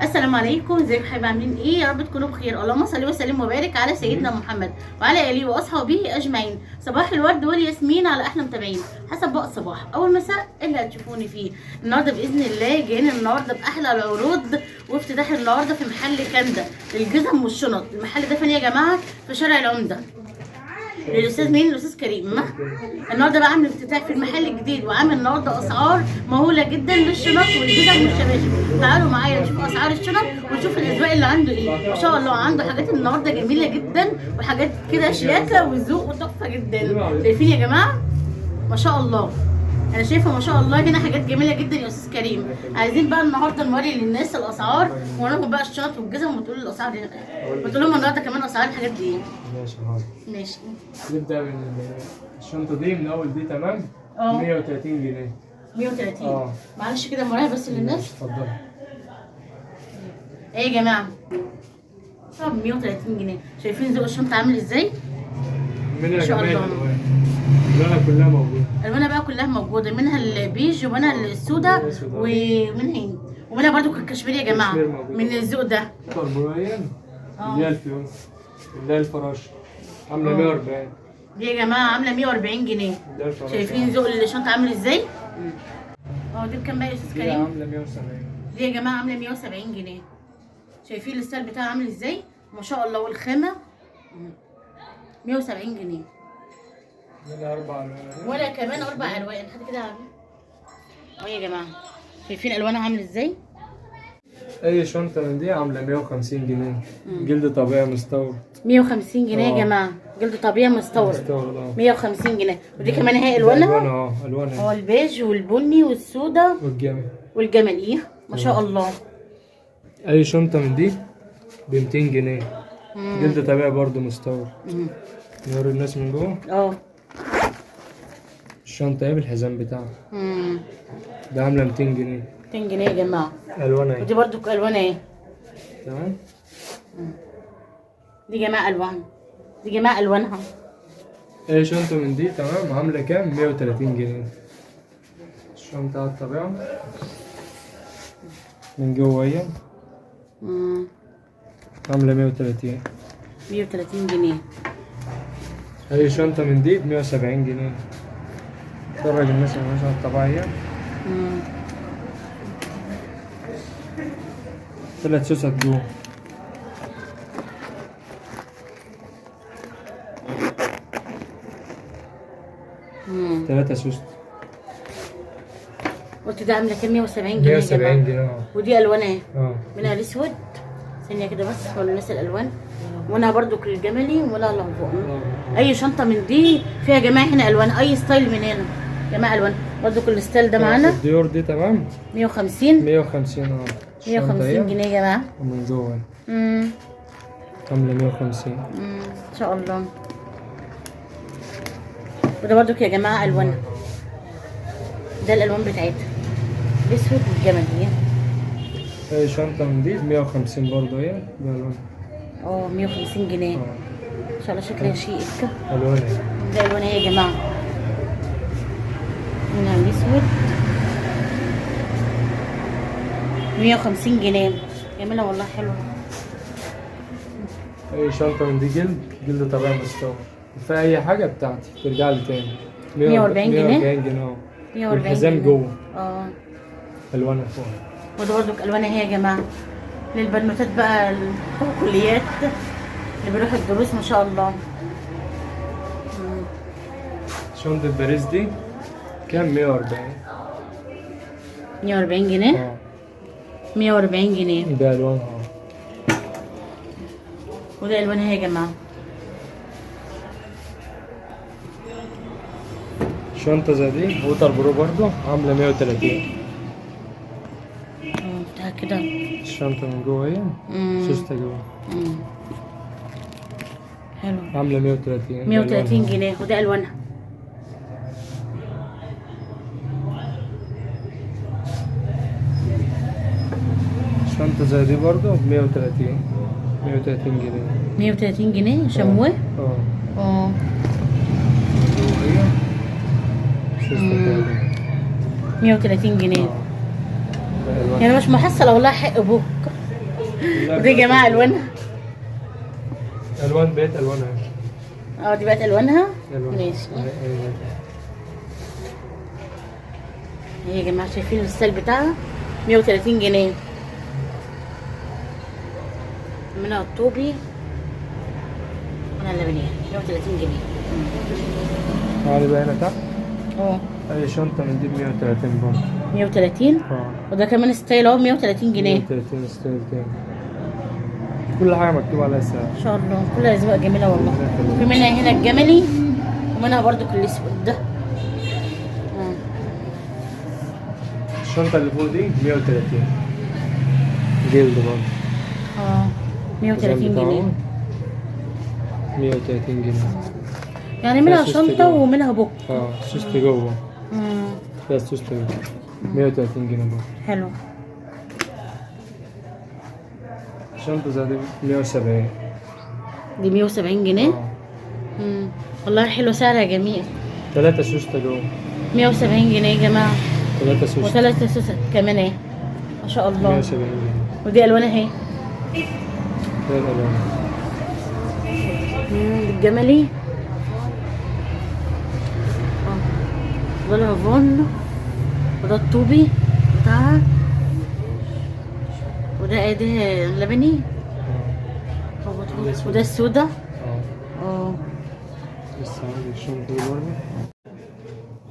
السلام عليكم، ازيكم حبايبي؟ عاملين ايه؟ يا رب تكونوا بخير. اللهم صل وسلم وبارك على سيدنا محمد وعلى اله واصحابه اجمعين. صباح الورد والياسمين على احلى متابعين، حسب بقى الصباح او المساء اللي هتشوفوني فيه. النهارده باذن الله جايين النهارده باحلى العروض وافتتاح النهارده في محل كندا للجزم والشنط. المحل ده فين يا جماعة؟ في شارع العمدة. للاستاذ مين؟ الاستاذ كريم. النهارده بقى عامل افتتاح في المحل الجديد وعامل النهارده اسعار مهولة جدا للشنط والجزم والشباشب. تعالوا معايا نشوف اسعار الشنط ونشوف الاذواق اللي عنده ايه. ما شاء الله عنده حاجات النهارده جميلة جدا وحاجات كده شياكه وذوق وتحفه جدا. شايفين يا جماعة؟ ما شاء الله، انا شايفه ما شاء الله هنا حاجات جميلة جدا يا استاذ كريم. عايزين بقى النهارده نوري للناس الاسعار ونوريهم بقى الشنط والجزم وتقول الاسعار دي، وتقول لهم النهارده كمان اسعار الحاجات دي ايه. ماشي حاضر. ماشي. نبدأ من الشنطة دي، من أول دي تمام؟ 130 جنيه. 130. اه. معلش كده مراية بس للناس. اتفضل. ايه يا جماعة؟ طب 130 جنيه. شايفين ذوق الشنطة عامل ازاي؟ منها ما شاء جميع الله. الألوان، الألوان كلها موجودة. الوانها بقى كلها موجودة، منها البيج ومنها السودا الأسود، اه. ومنها ايه؟ ومنها برضو الكشمير يا جماعة. الكشمير موجود. من الذوق ده. أربعين. اللي هي الفيون، اللي هي الفراشة، عاملة 140. دي يا جماعة عامله 140 جنيه. اللي هي الفراشة. شايفين ذوق الشنطة عامل ازاي؟ اه، دي بكام بقى يا استاذ دي كريم؟ عاملة 170. دي يا جماعة عامله 170 جنيه. شايفين ال style بتاعها عامل ازاي؟ ما شاء الله. والخامه 170 جنيه. منها أربع ألوان. ولا كمان اربع الوان حد كده عامل اهو يا جماعة. شايفين الوانها عامل ازاي؟ أي شنطة من دي عاملة 150 جنيه، جلد طبيعي مستورد. 150 جنيه يا جماعة، جلد طبيعي مستورد. مستورد اه. 150 جنيه. ودي كمان اهي ألوانها. الوانها. اه، ألوانها. هو البيج والبني والسودا والجمل. والجمل. ايه ما شاء الله. أي شنطة من دي ب 200 جنيه، جلد طبيعي برضو مستورد. نوري الناس من جوه. الشنطة ايه بالحزام بتاعها. ده عاملة 200 جنيه. 200 جنيه يا جماعة. ألوانها ودي ايه. برضو الوانها ايه. تمام. دي جماعة الوان، دي جماعة الوانها. اي شنطة من دي تمام عاملة كام؟ 130 جنيه. الشنطة على الطبيعة من جوه اهي. عاملة 130. 130 جنيه. اي شنطة من دي ب 170 جنيه. اتفرج الناس على الشنطة الطبيعية. تلات سوست جوه. تلاتة سوست. قلت ده عامله كام؟ 170 جنيه يا 170 جماعة. جنيه اه. ودي الوانها ايه؟ اه. منها الاسود، ثانية كده بس ولا الناس الالوان، ومنها برضو الجملي ولا الفوق. اي شنطه من دي فيها يا جماعة هنا الوان، اي style من هنا يا جماعة الوان. برضو ال style ده معانا. الديور دي تمام. 150. 150 اه. 150 جنيه يا جماعة. ومن جوه عاملة 150. ان شاء الله. وده برضو يا جماعة الوانها، ده الالوان بتاعتها الاسود والجملي. اي شنطة من دي ب 150 برضه اهي بألوان. 150 جنيه. ان شاء الله شكلها شيك. ألوان اهي. ده الوان ايه يا جماعة؟ منها الاسود 150 جنيه. جميلة والله، حلوة. اي شنطة من دي جلد، جلد طبيعي مستورد، في اي حاجة بتاعتي ترجع لي تاني. 140 جنيه؟ 140 جنيه اه. 140 والحزام جنيه. جوه. الوانها فوق. وده برضك الوانها اهي يا جماعة، للبنوتات بقى بتوع الكليات اللي بيروحوا الدروس ما شاء الله. شنطة باريس دي كام؟ 140. 140 جنيه. 140 جنيه. ده الوانها اه. وده الوانها اهي يا جماعة. شنطة زي دي waterproof برضه عاملة 130. بتاع كده. الشنطة من جوه اهي. سوستة جوه. حلو. عاملة 130. 130 جنيه وده الوانها. شنطة زي دي برضه ب 130، 130 جنيه. 130 جنيه شموه. اه. من جوه اهي سوستة كده. 130 جنيه. ده ألوان. يعني مش محصله والله حق ابوك. ودي يا جماعة الوانها، الوان بقت الوانها. اه دي بقت الوانها. ماشي. ايه يا جماعة شايفين ال style بتاعها 130 جنيه. منها الطوبي منها اللبنيه 130 جنيه. تعالي بقى هنا تحت. اه اي شنطه من دي ب 130 برضه. 130. اه وده كمان style اهو 130 جنيه. 130 style تاني. كل حاجة مكتوب عليها سعر. ان شاء الله كلها اذواق جميلة والله. في منها هنا الجملي ومنها برضو الاسود ده. الشنطة اللي فوق دي 130 جلد برضه. اه 130 جنيه. 130 جنيه. يعني منها شنطه ومنها بوك. اه سوست جوه. فيها سوست جوه. 130 جنيه برضه. حلو. شنطة زي دي 170. دي 170 جنيه. والله حلو سعرها جميل. 3 سوستة جوه. 170 جنيه يا جماعة. 3 سوستة. و3 سوستة كمان اهي. ما شاء الله. 170 جنيه. ودي ألوانها اهي. ده الألوان. الجملي. ده الهافون وده الطوبي بتاعها وده ادي لبني وده السودا. اه لسه عندي الشنطة دي برضه.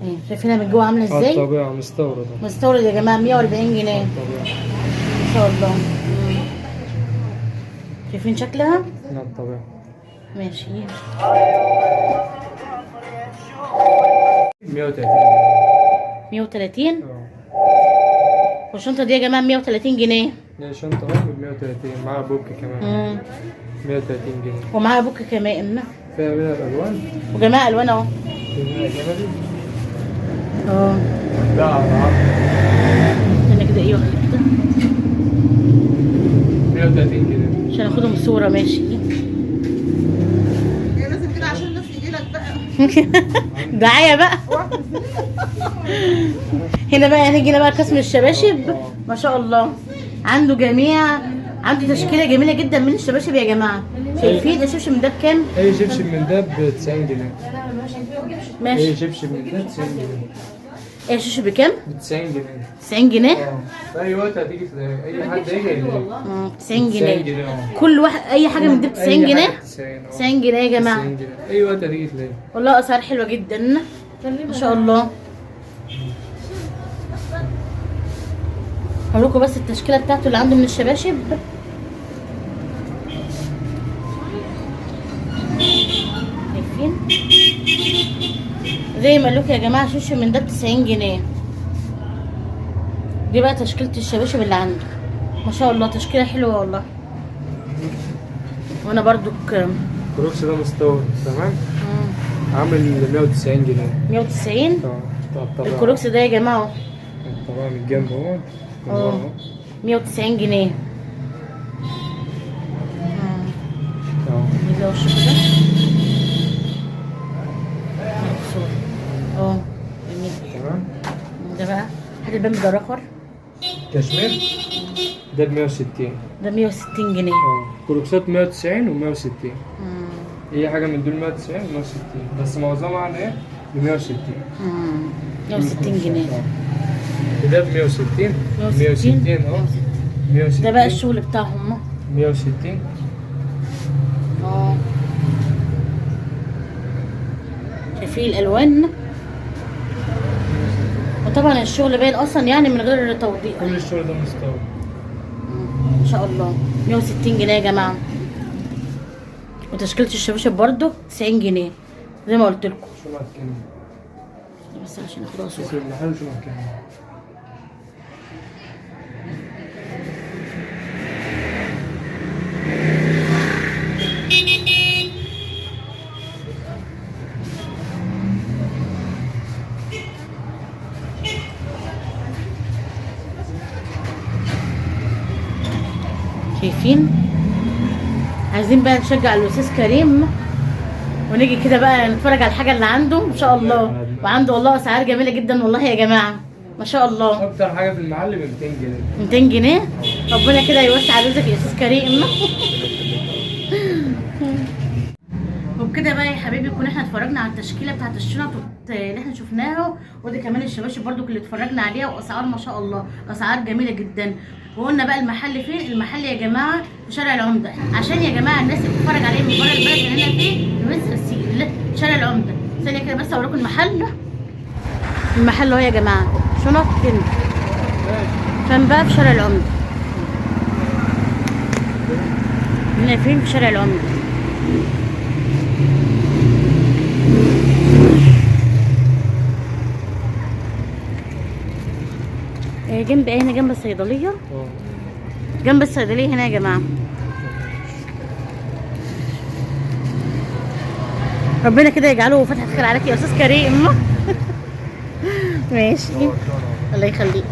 ايه شايفينها من جوه عاملة ازاي؟ الطبيعة مستوردة. مستورد يا جماعة 140 جنيه. ما شاء الله. شايفين شكلها؟ لا الطبيعة. ماشي. 130 جنيه. 130؟ والشنطة دي يا جماعة 130 جنيه. دي شنطة اهو ب 130 معاها بوك كمان. 130 جنيه. ومعاها بوك كمان. فيها منها الألوان. وجماعة ألوان اهو. في منها جملي. اه. لا استنى كده ايه واخد كده. 130 جنيه. عشان اخدهم صورة. ماشي. لازم كده عشان الناس يجيلك بقى. دعاية بقى. هنا بقى هنيجي هنا بقى قسم الشباشب. ما شاء الله عنده جميع، عنده تشكيله جميلة جدا من الشباشب يا جماعة. شايفين الشبشب من ده بكام؟ اي شبشب من ده ب 90 جنيه. ماشي. اي شبشب من ده 90 جنيه. اي شبشب بكام؟ ب 90 جنيه. 90 جنيه؟ اه في اي وقت هتيجي تلاقي اي حد يجي يلاقي. 90 جنيه. كل واحد اي حاجة من دي ب 90 جنيه؟ 90 جنيه يا جماعة. 90 جنيه اي وقت هتيجي تلاقي. والله اسعار حلوة جدا ما شاء الله. هوريكم بس التشكيلة بتاعته اللي عنده من الشباشب. شايفين؟ زي ما قالولكوا يا جماعة شبشب من ده ب 90 جنيه. دي بقى تشكيله الشباشب اللي عنده. ما شاء الله تشكيله حلوة والله. وانا برضو الكروكس ده مستورد تمام؟ عامل 190 جنيه. 190؟ اه الكروكس ده يا جماعة طبعا من الجنب اهو. اه 190 جنيه. اه ده وشه كده. اه جميل. تمام. ده بقى هات البامبي ده رقر كشمير ده ب 160. ده 160 جنيه. اه كروكسات 190 و 160. اي حاجة من دول 190 و 160 بس معظمها عن ايه؟ ب 160. 160 جنيه. ده ب 160. 160 اه 160. ده بقى الشغل بتاعهم 160. اه شايفين الالوان؟ وطبعا الشغل باين اصلا يعني من غير توضيح. كل الشغل ده مستورد ما شاء الله. 160 جنيه يا جماعة. وتشكيله الشباشب برده 90 جنيه زي ما قلت لكم. بس عشان اخدها صوره. شايفين؟ عايزين بقى نشجع الاستاذ كريم ونيجي كده بقى نتفرج على الحاجة اللي عنده ان شاء الله. وعنده والله اسعار جميلة جدا والله يا جماعة ما شاء الله. اكتر حاجة في المحل ب 200 جنيه. 200 جنيه؟ ربنا كده يوسع رزقك يا استاذ كريم. وبكده بقى يا حبايبي يكون احنا اتفرجنا على التشكيلة بتاعت الشنط اللي احنا شفناها، ودي كمان الشباشب برضو اللي اتفرجنا عليها، واسعار ما شاء الله اسعار جميلة جدا. وقلنا بقى المحل فين؟ المحل يا جماعة في شارع العمدة، عشان يا جماعة الناس اللي بتتفرج عليه من بره البلد هنا فين؟ في شارع العمدة. ثانية كده بس اوريكم المحل. المحل اهو يا جماعة، شنط كندا، فين بقى؟ في شارع العمدة. هنا فين؟ في شارع العمدة. جنب ايه هنا؟ جنب الصيدلية. جنب الصيدلية هنا يا جماعة. ربنا كده يجعله فتحة خير عليك يا استاذ كريم. ماشي، الله يخليك.